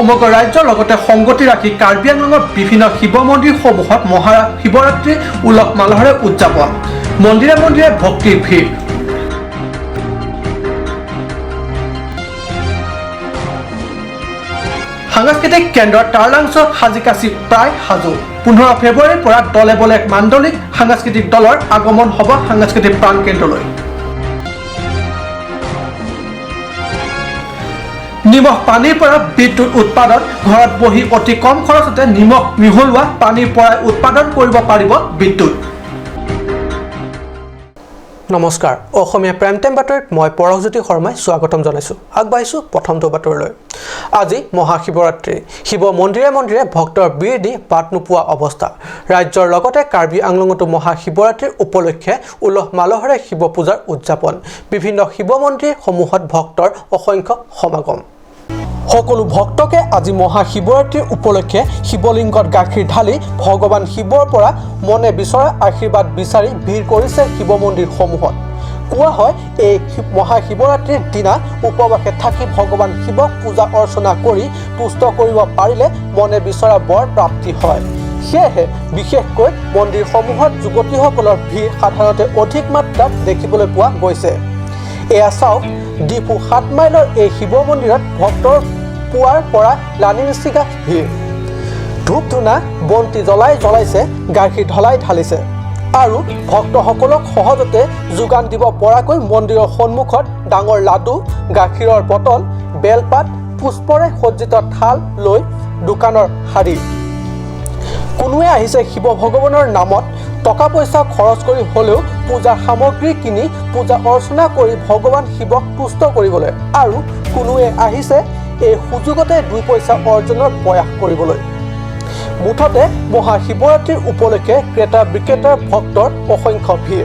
সমগ্ৰ ৰাজ্যৰ লগতে সংগতি ৰাখি কাৰ্বি আংলঙৰ বিভিন্ন শিৱ মন্দিৰসমূহত মহাশিৱৰাত্ৰি উলহ মালহেৰে উদযাপন। মন্দিৰে মন্দিৰে ভক্তিৰ ভিৰ। সাংস্কৃতিক কেন্দ্ৰ তাৰালাংছত সাজি কাচি প্ৰায় সাজু। 15 ফেব্ৰুৱাৰীৰ পৰা দলে বলে মাণ্ডলিক সাংস্কৃতিক দলৰ আগমন হ'ব সাংস্কৃতিক প্ৰাণকেন্দ্ৰলৈ। নিমখ পানীৰ পৰা বিদ্যুৎ উৎপাদন। ঘৰত বহি অতি কম খৰচতে নিমখ মিহলোৱা পানীৰ পৰাই উৎপাদন কৰিব পাৰিব বিদ্যুৎ। নমস্কাৰ, অসমীয়া প্ৰাইম টাইম বাতৰিত মই পৰশজ্যোতি শৰ্মাই স্বাগতম জনাইছোঁ। আগবাঢ়িছোঁ প্ৰথমটো বাতৰিলৈ। আজি মহাশিৱৰাত্ৰি। শিৱ মন্দিৰে মন্দিৰে ভক্তৰ ভিৰ দি বাট নোপোৱা অৱস্থা। ৰাজ্যৰ লগতে কাৰ্বি আংলঙতো মহাশিৱৰাত্ৰিৰ উপলক্ষে উলহ মালহেৰে শিৱ পূজাৰ উদযাপন। বিভিন্ন শিৱ মন্দিৰসমূহত ভক্তৰ অসংখ্য সমাগম। সকলো ভক্তকে আজি মহাশিৱৰাত্ৰিৰ উপলক্ষে শিৱলিংগত গাখীৰ ঢালি ভগৱান শিৱৰ পৰা মনে বিচৰা আশীৰ্বাদ বিচাৰি ভিৰ কৰিছে শিৱ মন্দিৰসমূহত। কোৱা হয়, এই মহাশিৱৰাত্ৰিৰ দিনা উপবাসে থাকি ভগৱান শিৱক পূজা অৰ্চনা কৰি তুষ্ট কৰিব পাৰিলে মনে বিচৰা বৰ প্ৰাপ্তি হয়। সেয়েহে বিশেষকৈ মন্দিৰসমূহত যুৱতীসকলৰ ভিৰ সাধাৰণতে অধিক মাত্ৰাত দেখিবলৈ পোৱা গৈছে। এয়া চাওক, ডিফু 7 মাইলৰ এই শিৱ মন্দিৰত ভক্তৰ পুৱাৰ পৰা লানি নিচিগা ভিৰ। ধূপ ধূনা বন্তি জ্বলাই জ্বলাইছে, গাখীৰ ঢলাই ঢালিছে আৰু ভক্তসকলক সহজতে যোগান দিব পৰাকৈ মন্দিৰৰ সন্মুখত ডাঙৰ লাডু, গাখীৰৰ বটল, বেলপাত, পুষ্পৰে সজ্জিত থাল লৈ দোকানৰ শাৰী। কোনোৱে আহিছে শিৱ ভগৱানৰ নামত টকা পইচা খৰচ কৰি হ'লেও পূজাৰ সামগ্ৰী কিনি পূজা অৰ্চনা কৰি ভগৱান শিৱক তুষ্ট কৰিবলৈ আৰু কোনোৱে আহিছে এই সুযোগতে 2 পইচা অৰ্জনৰ প্ৰয়াস কৰিবলৈ। মুঠতে মহাশিৱৰাত্ৰিৰ উপলক্ষে ক্ৰেতা বিক্ৰেতাৰ ভক্তৰ অসংখ্য ভিৰ।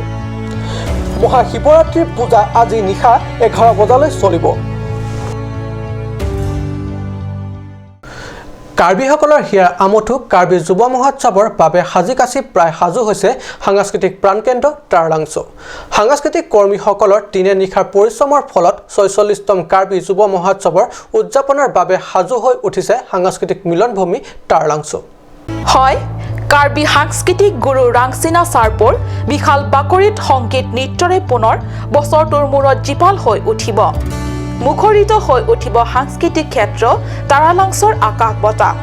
মহাশিৱৰাত্ৰিৰ পূজা আজি নিশা 11 বজালৈ চলিব। কাৰ্বিসকলৰ হিয়াৰ আমঠু কাৰ্বি যুৱ মহোৎসৱৰ বাবে সাজি কাচি প্ৰায় সাজু হৈছে সাংস্কৃতিক প্ৰাণকেন্দ্ৰ তাৰালাংছ। সাংস্কৃতিক কৰ্মীসকলৰ দিনে নিশাৰ পৰিশ্ৰমৰ ফলত 46তম কাৰ্বি যুৱ মহোৎসৱৰ উদযাপনৰ বাবে সাজু হৈ উঠিছে সাংস্কৃতিক মিলনভূমি তাৰালাংছ। হয়, কাৰ্বি সাংস্কৃতিক গুৰু ৰাংচিনা চাৰপোৰ বিশাল বাকৰিত সংগীত নৃত্যৰে পুনৰ বছৰটোৰ মূৰত জীপাল হৈ উঠিব, মুখৰিত হৈ উঠিব সাংস্কৃতিক ক্ষেত্ৰ তাৰালাংছৰ আকাশ বতাহ।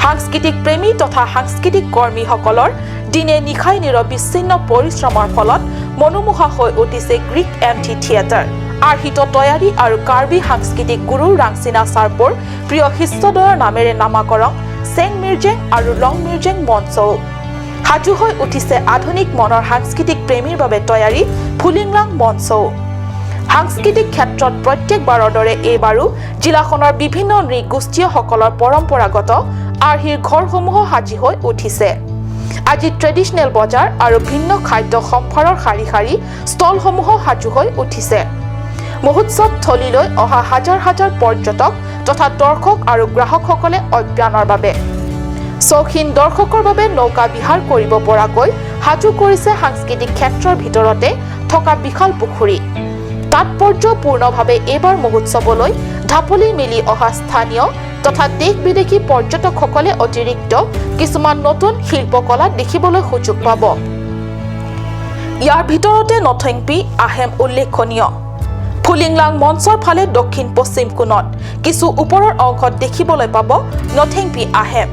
সাংস্কৃতিক প্ৰেমী তথা সাংস্কৃতিক কৰ্মীসকলৰ দিনে নিশাই নিৰবিচ্ছিন্ন পৰিশ্ৰমৰ ফলত মনোমোহা হৈ উঠিছে গ্ৰীক এম্ফি থিয়েটাৰ আৰ্হিত তৈয়াৰী আৰু কাৰ্বি সাংস্কৃতিক গুৰু ৰাংচিনা চাৰপোৰ প্ৰিয় শিষ্যদ্বয়ৰ নামেৰে নামাকৰণ চেং মিৰ্জেং আৰু লং মিৰ্জেং মঞ্চও সাজু হৈ উঠিছে। আধুনিক মনৰ সাংস্কৃতিক প্ৰেমীৰ বাবে তৈয়াৰী ফুলিংলাং মঞ্চও। সাংস্কৃতিক ক্ষেত্ৰত প্ৰত্যেকবাৰৰ দৰে এইবাৰো জিলাখনৰ বিভিন্ন নৃগোষ্ঠীয়সকলৰ পৰম্পৰাগত আৰ্হিৰ ঘৰসমূহো সাজি হৈ উঠিছে। আজি ট্ৰেডিশ্যনেল বজাৰ আৰু ভিন্ন খাদ্য সম্ভাৰৰ শাৰী শাৰী ষ্টলসমূহো সাজু হৈ উঠিছে। মহোৎসৱ থলীলৈ অহা হাজাৰ হাজাৰ পৰ্যটক তথা দৰ্শক আৰু গ্ৰাহকসকলে অপ্যায়নৰ বাবে শৌখিন দৰ্শকৰ বাবে নৌকা বিহাৰ কৰিব পৰাকৈ সাজু কৰিছে সাংস্কৃতিক ক্ষেত্ৰৰ ভিতৰতে থকা বিশাল পুখুৰী। তাৎপৰ্যপূৰ্ণভাৱে এইবাৰ মহোৎসৱলৈ ঢাপলি মেলি অহা স্থানীয় তথা দেশ বিদেশী পৰ্যটকসকলে অতিৰিক্ত কিছুমান নতুন শিল্পকলা দেখিবলৈ সুযোগ পাব। ইয়াৰ ভিতৰতে নথেংপি আহেম উল্লেখনীয়। ফুলিংলাং মঞ্চৰ ফালে দক্ষিণ পশ্চিম কোণত কিছু ওপৰৰ অংশত দেখিবলৈ পাব নথেংপি আহেম।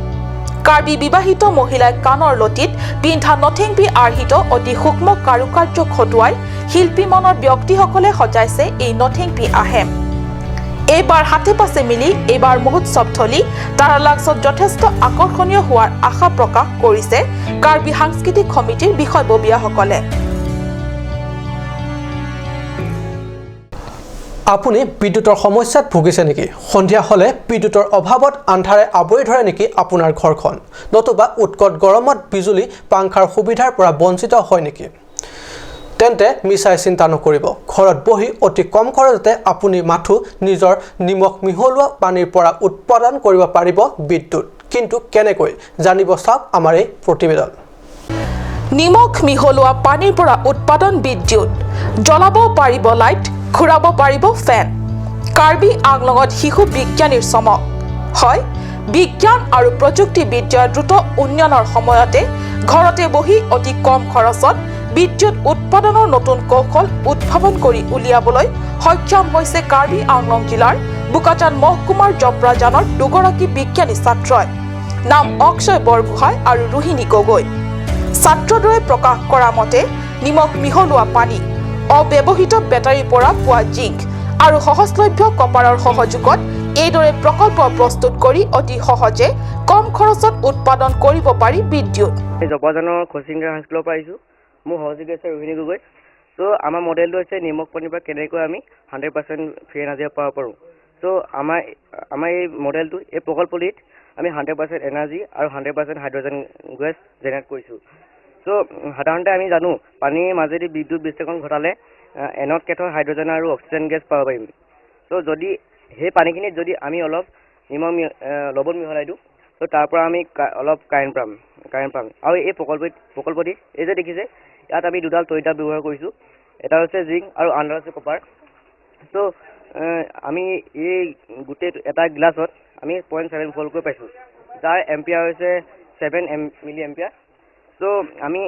কাৰ্বি বিবাহিত মহিলাই কাণৰ লতিত পিন্ধা নথেংপি আৰ্হিত অতি সূক্ষ্ম কাৰুকাৰ্য খটুৱাই শিল্পী মনৰ ব্যক্তিসকলে সজাইছে এই নথেংপি আহেম। এইবাৰ হাতে পাছে মিলি এইবাৰ মহোৎসৱথলী তাৰালাংছত যথেষ্ট আকৰ্ষণীয় হোৱাৰ আশা প্ৰকাশ কৰিছে কাৰ্বি সাংস্কৃতিক সমিতিৰ বিষয়ববীয়াসকলে। আপুনি বিদ্যুতৰ সমস্যাত ভুগিছে নেকি? সন্ধিয়া হ'লে বিদ্যুতৰ অভাৱত আন্ধাৰে আৱৰি ধৰে নেকি আপোনাৰ ঘৰখন? নতুবা উৎকট গৰমত বিজুলী পাংখাৰ সুবিধাৰ পৰা বঞ্চিত হয় নেকি? তেন্তে মিছাই চিন্তা নকৰিব। ঘৰত বহি অতি কম খৰচতে আপুনি মাথো নিজৰ নিমখ মিহলোৱা পানীৰ পৰা উৎপাদন কৰিব পাৰিব বিদ্যুৎ। কিন্তু কেনেকৈ জানিব চাওক আমাৰ এই প্ৰতিবেদন। নিমখ মিহলোৱা পানীৰ পৰা উৎপাদন বিদ্যুৎ, জ্বলাব পাৰিব লাইট, ঘূৰাব পাৰিব ফেন। কাৰ্বি আংলঙত শিশু বিজ্ঞানীৰ চমক। হয়, বিজ্ঞান আৰু প্ৰযুক্তিবিদ্যাৰ দ্ৰুত উন্নয়নৰ সময়তে ঘৰতে বহি অতি কম খৰচত বিদ্যুৎ উৎপাদনৰ নতুন কৌশল উদ্ভাৱন কৰি উলিয়াবলৈ সক্ষম হৈছে কাৰ্বি আংলং জিলাৰ বোকাজান মহকুমাৰ জপৰাজানৰ দুগৰাকী বিজ্ঞানী ছাত্ৰই। নাম অক্ষয় বৰগোহাঁই আৰু ৰোহিণী গগৈ। ছাত্ৰদ্বয়ে প্ৰকাশ কৰা মতে নিমখ মিহলোৱা পানী, অব্যৱহৃত বেটাৰীৰ পৰা পোৱা জিংক আৰু সহজলভ্য কপাৰৰ সহযোগত এইদৰে প্ৰকল্প প্ৰস্তুত কৰি অতি সহজে কম খৰচত উৎপাদন কৰিব পাৰি বিদ্যুৎ। জপৰাজানৰ খচিংগাৰ হাইস্কুলৰ পৰা আহিছোঁ। মোৰ সহযোগী আছে ৰোহিণী গগৈ। চ' আমাৰ মডেলটো হৈছে নিমখ পানীৰ পৰা কেনেকৈ আমি 100% ফ্ৰী এনাৰ্জি পাব পাৰোঁ। চ' আমাৰ এই মডেলটো, এই প্ৰকল্পটিত আমি 100% এনাৰ্জি আৰু 100% হাইড্ৰজেন গেছ জেনেৰেট কৰিছোঁ। চ' সাধাৰণতে আমি জানো পানীৰ মাজেদি বিদ্যুৎ বিশ্লেষণ ঘটালে এনড কেথড হাইড্ৰজেন আৰু অক্সিজেন গেছ পাব পাৰিম। চ' যদি সেই পানীখিনিত যদি আমি অলপ নিমখ লৱণ মিহলাই দিওঁ, ত' তাৰ পৰা আমি অলপ কাৰেণ্ট পাম। আৰু এই প্ৰকল্পটিত এই যে দেখিছে, ইয়াত আমি দুডাল তৰিতাপ ব্যৱহাৰ কৰিছোঁ। এটা হৈছে জিংক আৰু আন এডাল হৈছে কপাৰ। চ' আমি এই গোটেই এটা গিলাচত আমি 0.7 ভল্টকৈ পাইছোঁ, যাৰ এম্পিয়াৰ হৈছে 7 মিলি এম্পিয়াৰ। চ' আমি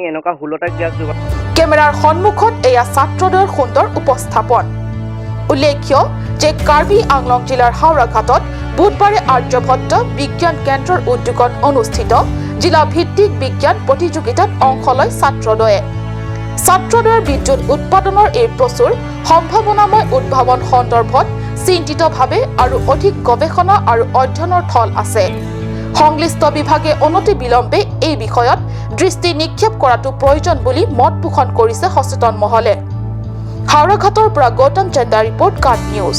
এনেকুৱা 16টা গিলাচ ব্যৱহাৰ কেমেৰাৰ সন্মুখত এয়া ছাত্ৰদ্বয়ৰ সুন্দৰ উপস্থাপন। উল্লেখ্য যে কাৰ্বি আংলং জিলাৰ হাওৰাঘাটত বুধবাৰে আৰ্যভট্ট বিজ্ঞান কেন্দ্ৰৰ উদ্যোগত অনুষ্ঠিত জিলা ভিত্তিক বিজ্ঞান প্ৰতিযোগিতাত অংশ লয় ছাত্ৰদ্বয়ে। ছাত্ৰদ্বয়ৰ বিদ্যুৎ উৎপাদনৰ এই প্ৰচুৰ সম্ভাৱনাময় উদ্ভাৱন সন্দৰ্ভত চিন্তিতভাৱে আৰু অধিক গৱেষণা আৰু অধ্যয়নৰ থল আছে। সংশ্লিষ্ট বিভাগে অনতি বিলম্বে এই বিষয়ত দৃষ্টি নিক্ষেপ কৰাটো প্ৰয়োজন বুলি মত পোষণ কৰিছে সচেতন মহলে। হাওৰাঘাটৰ পৰা গৌতম চন্দা ৰিপৰ্ট, কাট নিউজ।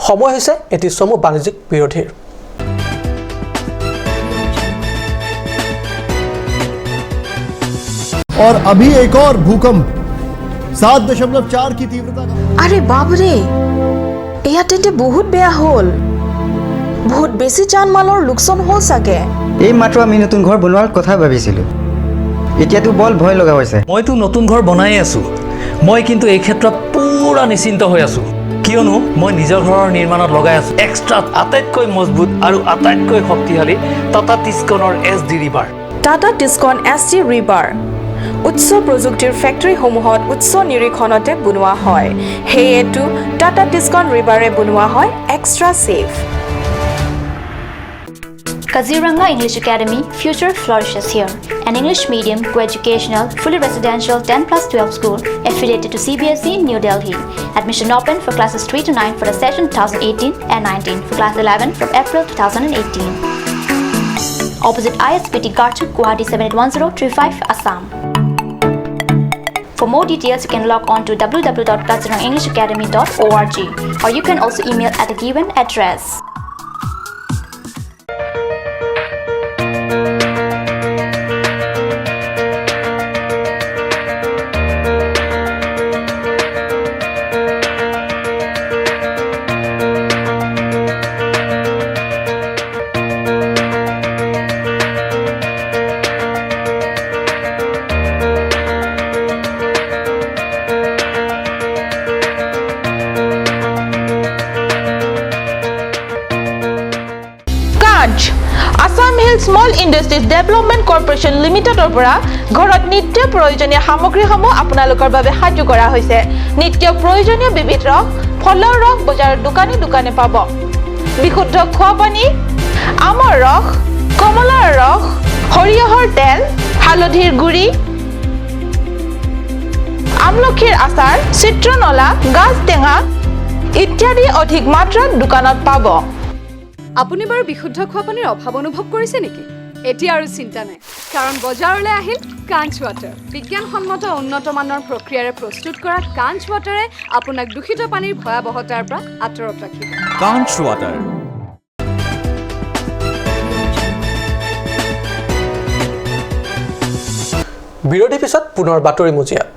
সময় হৈছে এটি চমু বাণিজ্যিক বিৰতিৰ। और अभी एक और भूकंप 7.4 की तीव्रता का আৰে বাপৰে, এয়া তেন্তে বহুত বেয়া হ'ল। বহুত বেছি জান মালৰ লোকচান হ'ল চাগে। এই মাত্ৰ আমি নতুন ঘৰ বনোৱাৰ কথা ভাবিছিলোঁ, এতিয়াতো বৰ ভয় লগা হৈছে। মইতো নতুন ঘৰ বনাই আছোঁ। মই কিন্তু এই ক্ষেত্ৰত পূৰা নিশ্চিন্ত হৈ আছোঁ, কিয়নো মই নিজৰ ঘৰৰ নিৰ্মাণত লগাই আছোঁ এক্সট্ৰা আটাইতকৈ মজবুত আৰু আটাইতকৈ শক্তিশালী টাটা টিস্কনৰ S D rebar. Tata Tiscon S D rebar উচ্চ প্ৰযুক্তিৰ ফেক্টৰীসমূহত উচ্চ নিৰীক্ষণতে বনোৱা হয়। সেয়েতো টাটা টিস্কন ৰিবাৰে বনোৱা হয় extra safe. Kaziranga English Academy, future flourishes here. An English medium, co-educational, fully residential 10 plus 12 school affiliated to CBSE, New Delhi. Admission open for classes 3 to 9 for the session 2018 and 19, for class 11 from April 2018. Opposite ISBT Garchuk, Guwahati 781035, Assam. For more details, you can log on to www.kazirangaenglishacademy.org or you can also email at the given address. কাজ Assam hill small industries development corporation লিমিটেডৰ পৰা ঘৰত নিত্য প্ৰয়োজনীয় সামগ্ৰীসমূহ আপোনালোকৰ বাবে সাজু কৰা হৈছে। নিত্য প্ৰয়োজনীয় বিবিধ ৰস, ফলৰ ৰস বজাৰৰ দোকানে দোকানে পাব। বিশুদ্ধ খোৱা পানী, আমৰ ৰস, কমলাৰ ৰস, সৰিয়হৰ তেল, হালধিৰ গুড়ি, আমলখিৰ আচাৰ, চিত্ৰনলা, গাজ টেঙা ইত্যাদি অধিক মাত্ৰাত দোকানত পাব। আপুনি বাৰু বিশুদ্ধ খোৱা পানীৰ অভাৱ অনুভৱ কৰিছে নেকি? এতিয়া আৰু চিন্তা নাই, কাৰণ বজাৰলৈ আহিল কাঞ্চ ৱাটাৰ। বিজ্ঞানসন্মত উন্নত মানৰ প্ৰক্ৰিয়াৰে প্ৰস্তুত কৰা কাঞ্চ ৱাটাৰে আপোনাক দূষিত পানীৰ ভয়াৱহতাৰ পৰা আঁতৰত ৰাখিব। Conch Water. বিৰতিৰ পিছত পুনৰ বাতৰি মজিয়াত।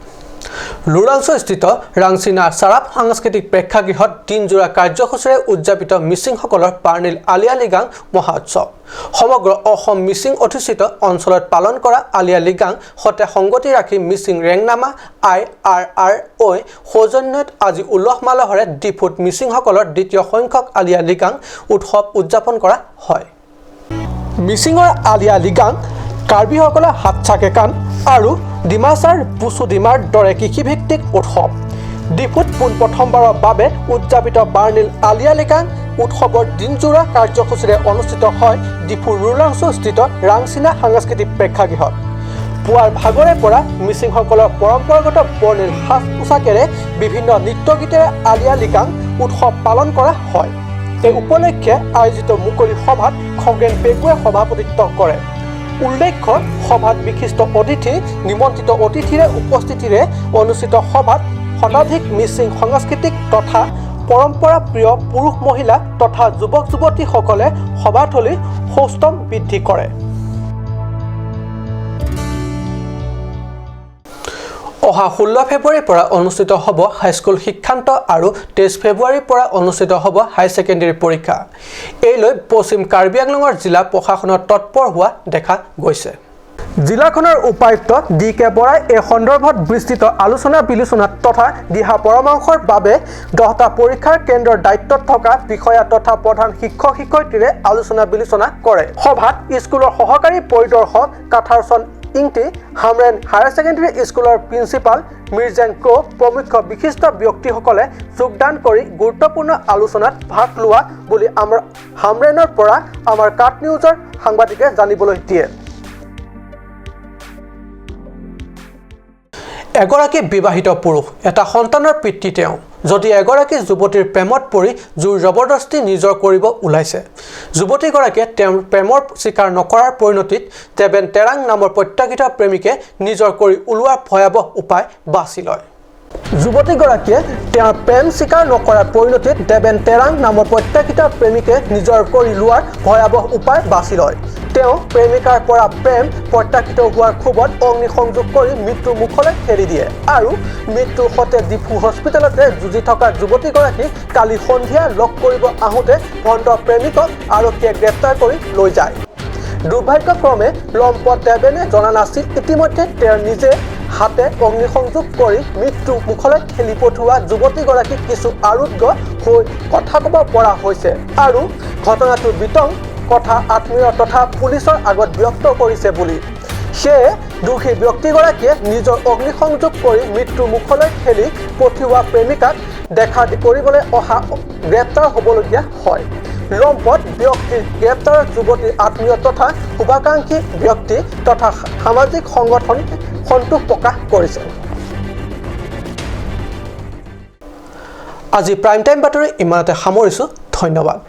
লুৰাংছস্থিত ৰাংচিনা চাৰাপ সাংস্কৃতিক প্ৰেক্ষাগৃহত দিনজোৰা কাৰ্যসূচীৰে উদযাপিত মিচিংসকলৰ পাৰ্ণিল আলিয়া লৃগাং মহোৎসৱ। সমগ্ৰ অসম মিচিং অধ্যুষিত অঞ্চলত পালন কৰা আলিয়া লৃগাং সতে সংগতি ৰাখি মিচিং ৰেংনামা I R R ঐ সৌজন্যত আজি উলহ মালহেৰে ডিফুত মিচিংসকলৰ দ্বিতীয় সংখ্যক আলিয়া লৃগাং উৎসৱ উদযাপন কৰা হয়। মিচিঙৰ আলিয়া লৃগাং, কাৰ্বিসকলৰ হাতচাকেকান আৰু ডিমাচাৰ বুচু ডিমাৰ দৰে কৃষিভিত্তিক উৎসৱ। ডিফুত পোনপ্ৰথমবাৰৰ বাবে উদযাপিত বাৰ্ণিল আলিয়া লৃগাং উৎসৱৰ দিনজোৰা কাৰ্যসূচীৰে অনুষ্ঠিত হয় ডিফুৰ ৰুলাংছস্থিত ৰাংচিনা সাংস্কৃতিক প্ৰেক্ষাগৃহত। পুৱাৰ ভাগৰে পৰা মিচিংসকলৰ পৰম্পৰাগত বৰ্ণিল সাজ পোছাকেৰে বিভিন্ন নৃত্য গীতেৰে আলিয়া লৃগাং উৎসৱ পালন কৰা হয়। এই উপলক্ষে আয়োজিত মুকলি সভাত খগেন পেগুৱে সভাপতিত্ব কৰে। উল্লেখ্য, সভাত বিশিষ্ট অতিথি, নিমন্ত্ৰিত অতিথিৰে উপস্থিতিৰে অনুষ্ঠিত সভাত শতাধিক মিচিং সাংস্কৃতিক তথা পৰম্পৰা প্ৰিয় পুৰুষ, মহিলা তথা যুৱক যুৱতীসকলে সভাথলীৰ সৌষ্ঠৱ বৃদ্ধি কৰে। অহা 16 ফেব্ৰুৱাৰীৰ পৰা অনুষ্ঠিত হ'ব হাইস্কুল শিক্ষান্ত আৰু 23 ফেব্ৰুৱাৰীৰ পৰা অনুষ্ঠিত হ'ব হায়াৰ ছেকেণ্ডেৰী পৰীক্ষা। এই লৈ পশ্চিম কাৰ্বি আংলঙৰ জিলা প্ৰশাসনৰ তৎপৰ হোৱা দেখা গৈছে। জিলাখনৰ উপায়ুক্ত ডি কে বৰাই এই সন্দৰ্ভত বিস্তৃত আলোচনা বিলোচনা তথা দিহা পৰামৰ্শৰ বাবে 10টা পৰীক্ষাৰ কেন্দ্ৰৰ দায়িত্বত থকা বিষয়া তথা প্ৰধান শিক্ষক শিক্ষয়িত্ৰীৰে আলোচনা বিলোচনা কৰে। সভাত স্কুলৰ সহকাৰী পৰিদৰ্শক কাথাৰচন ইংটি, হামৰেন হায়াৰ ছেকেণ্ডেৰী স্কুলৰ প্ৰিন্সিপাল মিৰ্জেং ক্ৰ' প্ৰমুখ বিশিষ্ট ব্যক্তিসকলে যোগদান কৰি গুৰুত্বপূৰ্ণ আলোচনাত ভাগ লোৱা বুলি আমাৰ হামৰেনৰ পৰা আমাৰ কাট নিউজৰ সাংবাদিকে জানিবলৈ দিয়ে। এগৰাকী বিবাহিত পুৰুষ, এটা সন্তানৰ পিতৃ তেওঁ যদি এগৰাকী যুৱতীৰ প্ৰেমত পৰি জোৰ জবৰদস্তি নিজৰ কৰিব ওলাইছে, যুৱতীগৰাকীয়ে তেওঁৰ প্ৰেমৰ স্বীকাৰ নকৰাৰ পৰিণতিত দেৱেন তেৰাং নামৰ প্ৰত্যাখ্যিত প্ৰেমিকে নিজৰ কৰি ওলোৱাৰ ভয়াৱহ উপায় বাছি লয়। যুৱতীগৰাকীয়ে তেওঁৰ প্ৰেম স্বীকাৰ নকৰাৰ পৰিণতিত দেৱেন তেৰাং নামৰ প্ৰত্যাখ্যিত প্ৰেমিকে নিজৰ কৰি লোৱাৰ ভয়াৱহ উপায় বাছি লয়। তেওঁ প্ৰেমিকাৰ পৰা প্ৰেম প্ৰত্যাখ্যিত হোৱাৰ ক্ষোভত অগ্নিসংযোগ কৰি মৃত্যুৰ মুখলৈ ঠেলি দিয়ে আৰু মৃত্যুৰ সৈতে ডিফু হস্পিটেলতে যুঁজি থকা যুৱতীগৰাকীক কালি সন্ধিয়া লগ কৰিব আহোঁতে ভণ্ড প্ৰেমিকক আৰক্ষীয়ে গ্ৰেপ্তাৰ কৰি লৈ যায়। দুৰ্ভাগ্যক্ৰমে লম্পট দেৱেনে জনা নাছিল ইতিমধ্যে তেওঁ নিজে হাতে অগ্নিসংযোগ কৰি মৃত্যু মুখলৈ ঠেলি পঠোৱা যুৱতীগৰাকীক কিছু আৰোগ্য হৈ কথা ক'ব পৰা হৈছে আৰু ঘটনাটোৰ বিতং কথা আত্মীয় তথা পুলিচৰ আগত ব্যক্ত কৰিছে বুলি। সেয়ে দোষী ব্যক্তিগৰাকীয়ে নিজৰ অগ্নিসংযোগ কৰি মৃত্যুৰ মুখলৈ ঠেলি পঠিওৱা প্ৰেমিকাক দেখা কৰিবলৈ অহা গ্ৰেপ্তাৰ হ'বলগীয়া হয়। লম্পট ব্যক্তিৰ গ্ৰেপ্তাৰত যুৱতীৰ আত্মীয় তথা শুভাকাংক্ষী ব্যক্তি তথা সামাজিক সংগঠন সন্তোষ প্ৰকাশ কৰিছে। আজি প্ৰাইম টাইম বাতৰি ইমানতে সামৰিছোঁ। ধন্যবাদ।